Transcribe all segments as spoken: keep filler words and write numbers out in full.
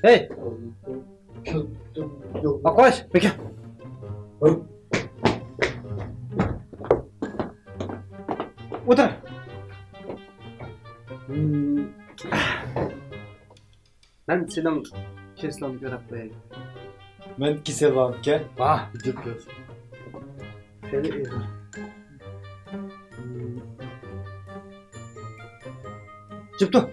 ھەي! ئاقباش، بېكىن. ئولتۇر. مەن سېنىڭ كېسىلىڭنى كۆرۈپ قوياي. مەن كېسەل بارمىكەن؟ بار. جۈپ كۆز. خېلى ئېغىر. جۈپ تۇر.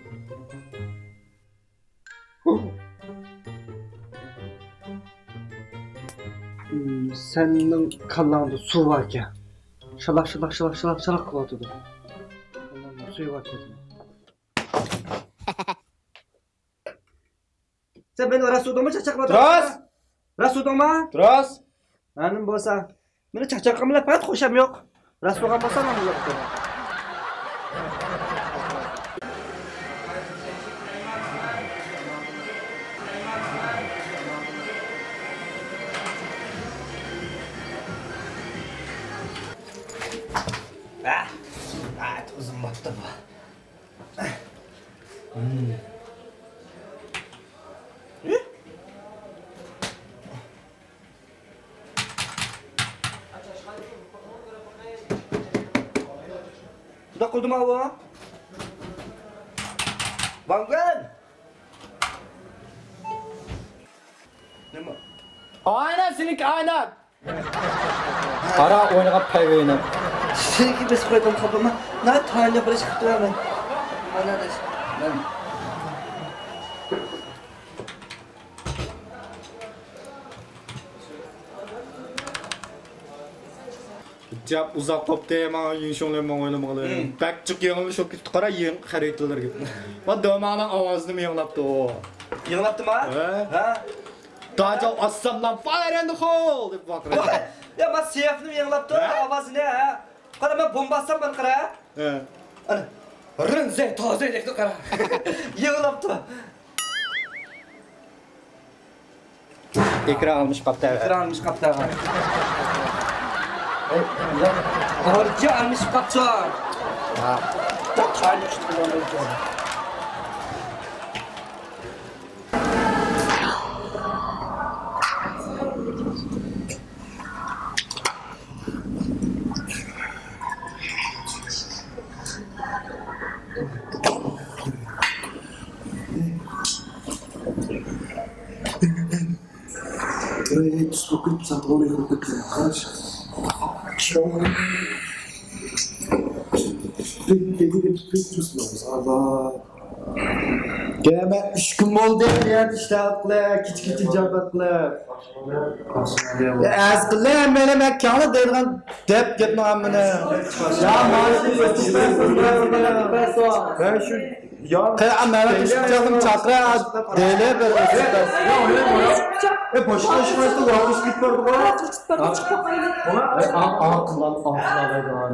سەننىڭ كاللاڭدا سۇ باركەن. شالاق، شالاق، شالاق، شالاق، شالاق قىلىۋاتىدۇ. كاللاڭدا سۇ باركەن. سەن مېنى راست ئۇردۇڭمۇ، چاقچاق قىلىۋاتىسەن؟ راست! راست ئۇردۇڭمۇ؟ راست! مەلۇم بولسا، مېنى چاقچاق قىلمىلا، پەقەت خۇشام يوق. راست بولغان بولسا، ماڭا يوق. ئاھ، ئاھ، ئۇزۇن بوپتۇ بۇ. قۇداق قىلدىم ئاۋۇ. ۋاڭگەن. نېمە؟ ئاينا، سېنىڭكى ئاينا. قارا ئوينىغان پەيۋىنى. سېنىڭكى بېسىپ قويدۇم، خاپىما. ناھايىتى تايىنلىق بىر ئىش قىپتىمەن مەن. مانا، مەن. جاپ ئۇزاق بوپتۇ، ماڭا يۈنشۇڭلەر ماڭا ئويلىمىغىلى. بەك جىق يېڭىلىش بولۇپ كېتىپتۇ، قارا، يېڭى خەرىتىلەرگە. ۋە دۆمانىڭ ئاۋازىنىمۇ يېڭىلاپتۇ. يېڭىلاپتىما؟ ھە. ھە؟ داجاۋ ئاسساملام فاير ئەند خول دەپ ۋارقىرايدۇ. يا، مەن سېيفنىمۇ يېڭىلاپتۇ، ھە؟ ئاۋازىنى، ھە. قارا، مەن بومبا ئاتسام، مانا قارا. ھە. ئانا، رىنزەي تازەي دەپتۇ، قارا. يېڭىلاپتۇ. ئېكران ئالمىشىپ قاپتۇ. ئېكران ئالمىشىپ قاپتۇ. ئارچا ئالمىشىپ قاپتۇ. ھە. يا، مەن ئۈچ كۈن بولدى بۇ يەردە ئىشلەپ قىلىپ، كېچە-كېچە ئىجابەت قىلىپ. يا، ئەرز قىلىمەن، مەن كەڭلى دەيدىغان دەپ گەپنىڭ ھەممىنى. يا، مانا شۇ يا، قېنى، مەن شۇ چاقىم چاقىرا دەيلى بىر. ئە، باشقا ئىش قىلىشتا ۋاقىت كېتىپ بارىدىغۇ. ئە، ئا-، ئاقىلان، ئاقىلان دەيدىغان.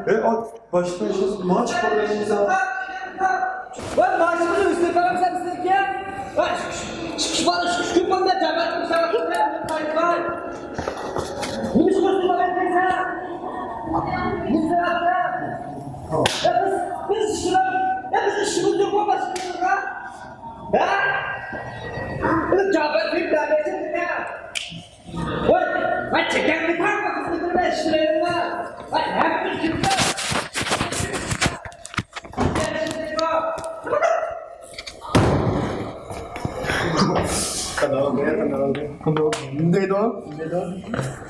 ئە، ئا-، باشقا ئىش، مانا چىقىپ بارىدىغان. ۋاي، ماشىنىنى ئۈستىگە قاراپ سەن سىزگە. ۋاي، چىقىش، چىقىش، چىقىش، چىقىش، چىقىش، چىقىش، چىقىش، چىقىش، نېمە ئىش قىلىسىز، نېمە ئىش قىلىسىز؟ يا، بىز، بىز ئىشلەپ، يا، بىز ئىشىمىز يوق، باشقا ئىشىمىز بار. ھە؟ بىز جاۋاب بېرىپ بەرمەيسىز، يا. ۋاي، ۋاي، چېكەمنى تارتما، خىزمىتىمدە ئىشلەيمەن. ۋاي، ھەممە ئىشىمدە. نېمە دەيدۇ؟ نېمە دەيدۇ؟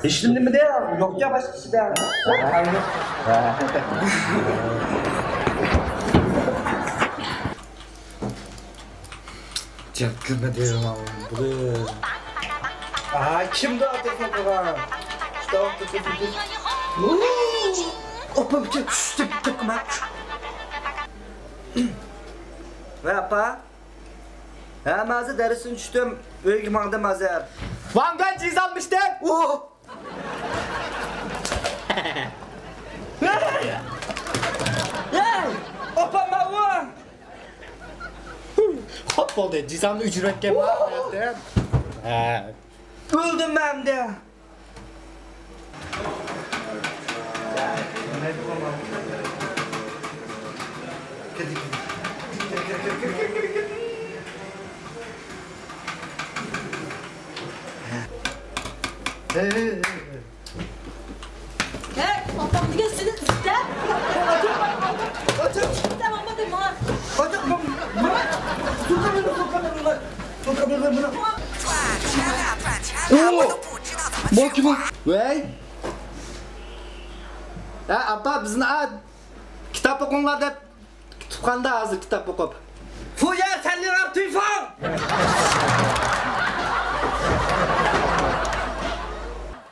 ھېچنېمە دېمىدى، يوقكەن باشقا ئىشىدا. جەپ كىرمىدى، بۇلى. ئاھا، كىمدۇ تېلېفون قىلغان؟ ئوپام چۈشتى، كېتىپتىمەن. ۋە ئاپا. ھە، مەن ھازىر دەرستىن چۈشتۈم، ئۆيگە ماڭدىم ھازىر. ۋاڭگان جىزالمىشتى. ئۇ. ئاپام ماۋۇ. خوپ بولدى، جىزامنى ئۆچۈرۈۋەتكەن بار. ھە. ئۆلدۈم مەن ئەمدى. ئۇ، بۇ كىم؟ ۋەي! ھە، ئاپا، بىزنى ئا، كىتاب ئوقۇڭلار دەپ، كۇتۇپخانىدا ھازىر كىتاب ئوقۇپ. فۇيە، سەنلىڭ تۇيفاڭ!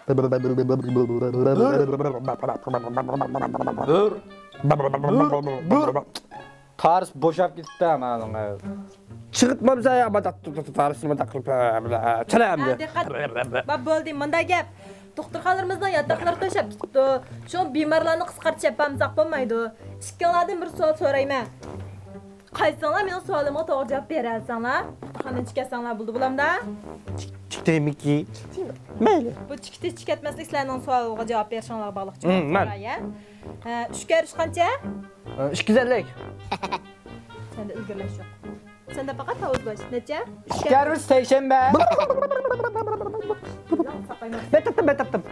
بىر، بىر، بىر. تارس بوشاپ كېتىپتۇ ئانىڭ. چىقىتما بىزە يا، مانداق تارسنى مانداق قىلىپ، چالا ئەمدى. ھە، دىققەت. باب بولدى، مۇنداق گەپ. دوختۇرخانىلىرىمىزنىڭ ياتاقلىرى توشاپ كېتىپتۇ. شۇڭا بىمارلارنى قىسقارتىش ئېلىپ بارمىساق بولمايدۇ. ئىككىڭلاردىن بىر سوئال سورايمەن. قايسىڭلار مېنىڭ سوئالىمغا توغرا جاۋاب بېرەلىسەڭلار، دوختۇرخانىدىن چىقىۋەتسەڭلار بولىدۇ، بولامدا؟ چىك-، چىكتىمىكى؟ مەيلى. بۇ چىكتى چىكەتمەسلىك سىلەرنىڭ سوئالغا جاۋاب بېرىشىڭلارغا باغلىق. مم، مەن. ھە؟ ئۈچ كەر ئۈچ قانچە؟ ئىككى يۈز ئەللىك. سەندە ئىلگىرىلەش يوق. سەندە پەقەت تاۋۇز بار. نەچچە؟ ئۈچ كەر بىر سەيشەنبە. مەن تاپتىم، مەن تاپتىم.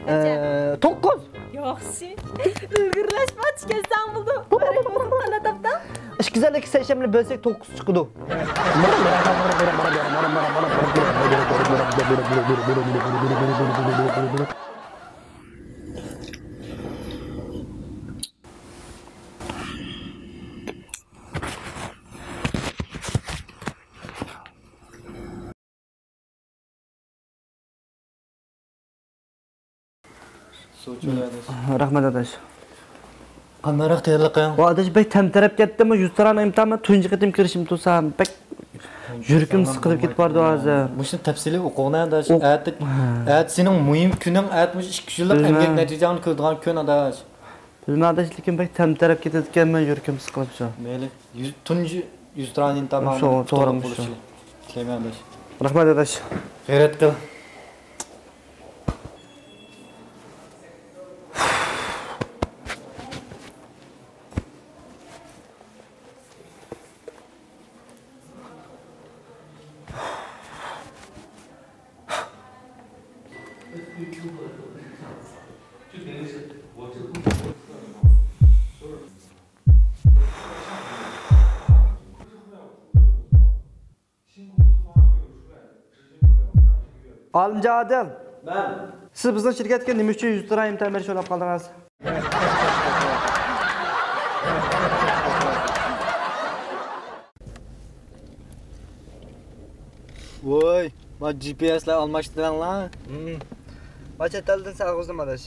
نەچچە؟ ئە، توققۇز. ياخشى. ئىلگىرىلەش بار، چىكەتسەڭ بولدى. قانداق تاپتىڭ؟ ئىككى يۈز ئەللىككە سەيشەنبىنى بۆلسەك توققۇز چىقىدۇ. رەھمەت، ئاداش. قانداقراق تەييارلىقىڭ؟ ۋا، ئاداش، بەك تەمتەرەپ كەتتىم. يۈزتۇرانە ئىمتىھانغا تۇنجى قېتىم كىرىشىم تۇرسا، بەك يۈرىكىم سىقىلىپ كېتىپ بارىدۇ ھازىر. مۇشۇنى تەپسىلىي ئوقۇغىن ئاداش. ئوق-، ئەتە، ھە. ئەتە سېنىڭ مۇھىم كۈنۈڭ، ئەتە مۇشۇ ئىككى يۈز يىللىق ئەمگەك نەتىجەڭنى كۆرىدىغان كۈن ئاداش. بىلمەن ئاداش، لېكىن بەك تەمتەرەپ كېتىدىكەنمەن، يۈرىكىم سىقىلىپ شۇ. مەيلى. يۈز-، تۇنجى يۈزتۇرانە ئىمتىھان شۇ، ماڭا توغرا تولۇق بولۇشىنى تىلەيمەن ئاداش. رەھمەت ئاداش. غەيرەت قىل. ئالىمجان ئادىل. مەن. سىز بىزنىڭ شىركەتكە نېمە ئۈچۈن يۈزتۇرانە ئىمتىھان بېرىشنى ئويلاپ قالدىڭىز؟ ۋوي، ما جى پى ئېسلار ئالماشتۇرۇڭلار. ھىم. ما چەت ئەلدىن سەن ئالغۇزدۇم ئاداش.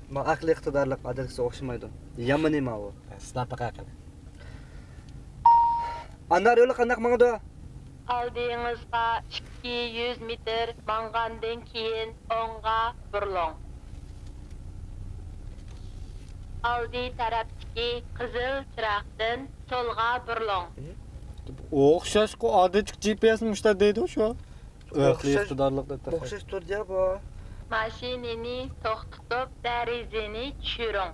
ما ئەقلىي ئىقتىدارلىق ئادەتكىسى ئوخشىمايدۇ. يامىنى ماۋۇ. سىلەر پەقەت قېنى. ئانار يولى قانداق ماڭىدۇ؟ ئالدىڭىزغا ئىككى يۈز مېتىر ماڭغاندىن كېيىن ئوڭغا بۇرۇلۇڭ. ئالدى تەرەپتىكى قىزىل چىراغدىن سولغا بۇرۇلۇڭ. ئوخشاشقۇ، ئادەتتىكى جى پى ئېس مۇشۇنداق دەيدۇ شۇ. ئەقلىي ئوخشاش، ئىقتىدارلىق دەپ تەسەۋۋۇر. ئوخشاش تۇرىدۇ يا بۇ. ماشىنىنى توختىتىپ، دېرىزىنى چۈشۈرۈڭ.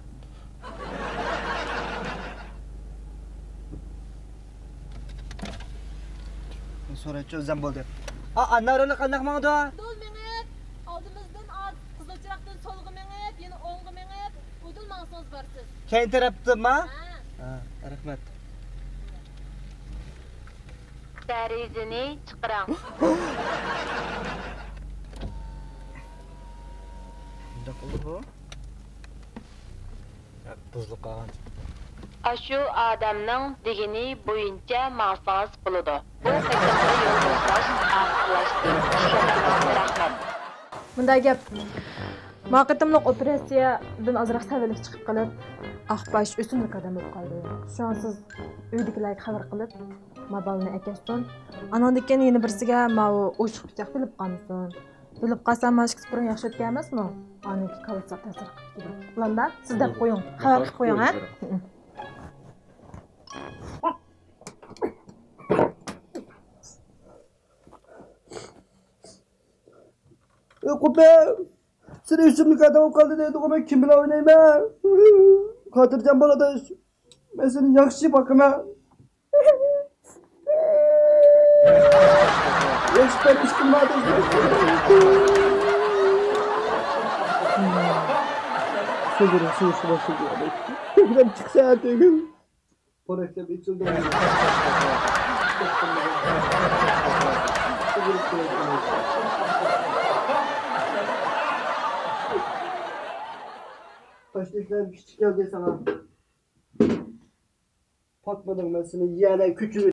سورايچۇ، ئۆزۈم بولدى. ئا، ئانار يولى قانداق ماڭىدۇ؟ ئۇدۇل مېڭىپ، ئالدىمىزدىن ئاز قىزىل چىراغدىن سولغا مېڭىپ، يەنە ئوڭغا مېڭىپ، ئۇدۇل ماڭسىڭىز بارىسىز. كەينى تەرەپتىنما؟ ھە. ھە، رەھمەت. دېرىزىنى چىقىرىڭ. نېمانداق قىلدى بۇ؟ بۇزۇلۇپ قالغان. ئاشۇ ئادەمنىڭ دېگىنى بويىچە ماڭسىڭىز بولىدۇ. بۇ قېتىمقى يول بوشاش ئاخىرلاشتى. ئىشلەتكىنىڭىزگە رەھمەت. مۇنداق گەپ. ما قېتىملىق ئوپېراتسىيەدىن ئازراق سەۋەنلىك چىقىپ قېلىپ، ئاق باش ئۆسۈملۈك ئادەم بولۇپ قالدى. شۇڭا سىز ئۆيدىكىلەرگە خەۋەر قىلىپ، ما بالىنى ئەكەشتۈرۈڭ. ئانىڭدىن كېيىن يەنە بىرسىگە ماۋۇ ئوشۇق پىچاق تېلىپ قالمىسۇن. بىلىپ قالسام، مانا ئىككىسى بۇرۇن ياخشى ئۆتكەن ئەمەسمۇ؟ ئانىڭكى كاللىسىغا تەسىر قىلىپ كېتىدۇ. بولامدا؟ سىز دەپ قويۇڭ. خەۋەر قىلىپ قويۇڭ، ھە؟ ئۆي قوپە، سېنى ئۆسۈملۈك ئادەم بولۇپ قالدى دەيدىغۇ، مەن كىم بىلەن ئوينايمەن؟ خاتىرجەم بول ئاداش. مەن سېنى ياخشى باقىمەن. ياخشى پەرۋىش قىلما ئاداش. شۇ بىر سۇ، سۇ، سۇ، سۇ. كۆكرەم چىقسا تۈگۈل. پورەكلەپ ئېچىلدى. تاشلىقلار كىچىك كەلدى ساڭا. پاتمىدىڭ، مەن سېنى يەنە كۆچۈرۈپ